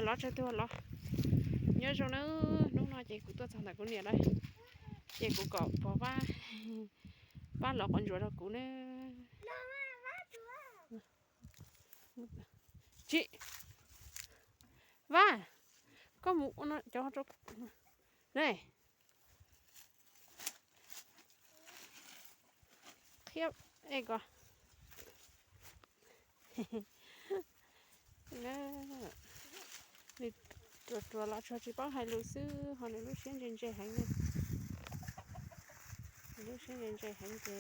Lov tsawg tug los. Nyob zoo na, hnub no ces kuv tuaj txog ntawm kuv niam lawm, ces kuv kom pog pab, pab lov quav ntsuas rau kuv na. Tsis, Vaj, koj mus ua no cov rau ne. Qhia, e ko, nws ruam ruam los tsuas tsis paub hais lus xwb ho nws lub siab ntse ntse heev na. Nws lub siab ntse ntse heev ces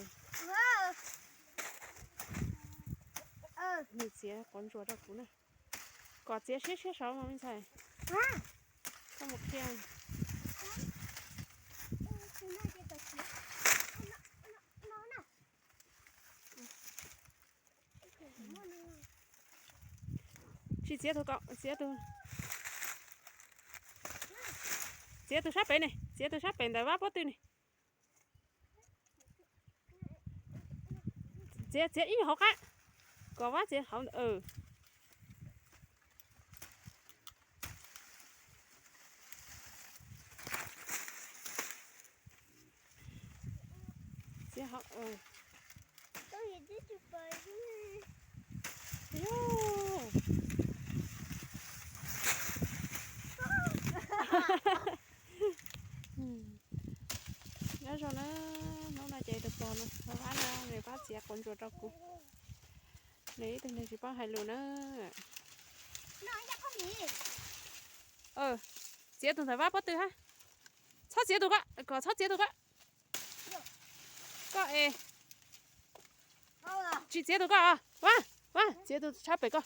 nws txiav quav ntsuas rau kuv na. Kom txiav siab siab saud mas me ntxhais. Koj mus qhia. Tsis txiav tus ko, txiav tus, txiav tus sab pem ne, txiav tus sab pem ntawm Vab pob tw ne. Txiav, txiav ib nyuag hauv qab, kom Vab txiav hauv ntawd. Txiav hauv. Nyob zoo na, hnub no ces tus pog no, Vab no nws pab txiav quav ntsuas rau kuv. Nws ib tug neeg tsis paub hais lus na. Txiav tus ntawm Vab pob tw hab. Txhob txiav tus ko, kom txhob txiav tus ko. Koj es tsis txiav tus ko, Vab, Vab, txiav tus sab pem ko.